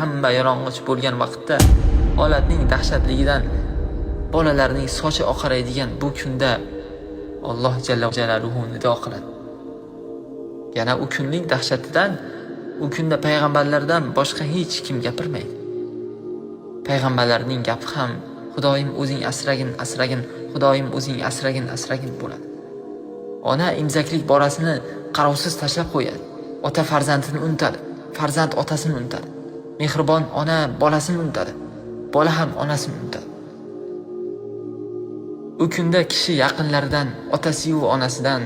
Hamma yalang'och bo'lgan vaqtda, holatning dahshatligidan bolalarning sochi oqaraydigan bu kunda Alloh jalla jalaluhu nido qiladi. Yana u kunning dahshatidan u kunda payg'ambarlardan boshqa hech kim gapirmaydi. Payg'ambarlarning gapi ham "Xudoyim, o'zing asragin, asragin, Xudoyim, o'zing asragin, asragin" bo'ladi. Ona emzaklik bolasini qarovsiz tashlab qo'yadi. Ota farzandini unutadi, farzand otasini unutadi. Mehribon ona bolasini unutadi, bola ham onasini unutadi. U kunda kishi yaqinlaridan, otasiyu onasidan,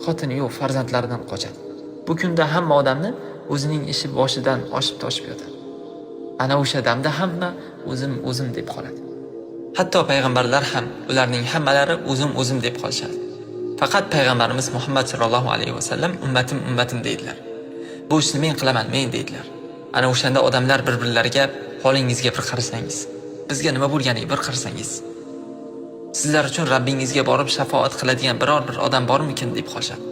xotiniyu farzandlaridan qochadi. Bu kunda hamma odamni o'zining ishi boshidan oshib toshib yotadi. Ana o'sha damda hamma "O'zim, o'zim" deb qoladi. Hatto payg'ambarlar ham, ularning hammalari "O'zim, o'zim" deb qolishadi. Faqat payg'ambarimiz Muhammad sallallohu alayhi vasallam "Ummatim, ummatim" deydilar. "Bu ishni men qilaman, men" deydilar. Ana o'shanda odamlar bir-birlariga: "Holingizga bir qarasangiz, bizga nima bo'lganiga bir qarasangiz, sizlar uchun Rabbingizga borib shafoat qiladigan biror bir odam bormikin?" deb qolishadi.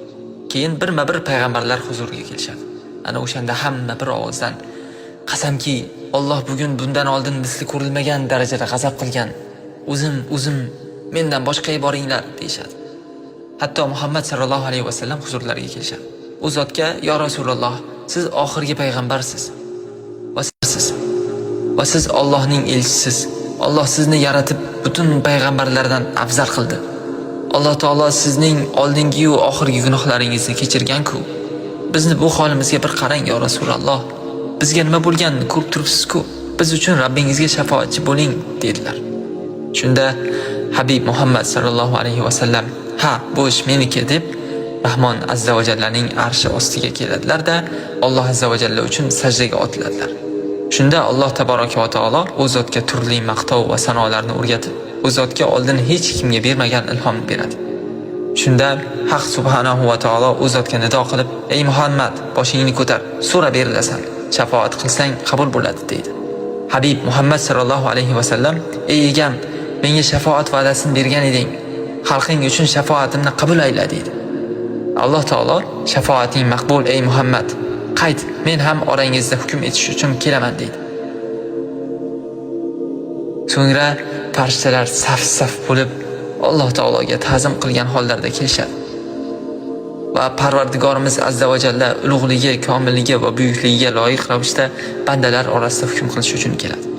Keyin birma-bir payg'ambarlar huzuriga kelishadi. Ana o'shanda hamma bir ovozdan: "Qasamki, Alloh bugun bundan oldin misli ko'rilmagan darajada g'azab qilgan. O'zim, o'zim, mendan boshqaga boringlar" deyishadi. Hatto Muhammad sallallohu alayhi vasallam huzurlariga kelishadi. U zotga: "Yo Rasululloh, siz oxirgi payg'ambarsiz va siz Allohning elchisiz. Alloh sizni yaratib, butun payg'ambarlardan afzal qildi. Alloh taolo sizning oldingi-yu oxirgi gunohlaringizni kechirgan-ku. Bizni bu holimizga bir qarang, yo Rasululloh. Bizga nima bo'lganini ko'rib turibsiz-ku. Biz uchun Rabbingizga shafoatchi bo'ling" dedilar. Shunda Habib Muhammad sallallohu alayhi vasallam: "Ha, bu ish meniki" deb Rahmon azza va jallaning arshi ostiga keladilar-da, Alloh azza va jalla uchun sajdaga otiladilar. Shunda Alloh taboraka va taolo u zotga turli maqtov va sanolarni o'rgatib, u zotga oldin hech kimga bermagan ilhomni beradi. Shunda Haq subhanahu va taolo u zotga nido qilib: "Ey Muhammad, boshingni ko'tar, so'ra, berilasan, shafoat qilsang qabul bo'ladi" deydi. Habib Muhammad sallallohu alayhi vasallam: "Ey Egam, menga shafoat va'dasini bergan eding, xalqing uchun shafoatimni qabul ayla" deydi. Alloh taolo: "Shafoating maqbul, ey Muhammad, qayt, men ham orangizda hukm etish uchun kelaman" deydi. So'ngra farishtalar saf-saf bo'lib, Alloh taologa ta'zim qilgan hollarda kelishadi. Va Parvardigorimiz azza va jalla ulug'ligi, komilligi va buyukligiga loyiq ravishda bandalar orasida hukm qilish uchun keladi.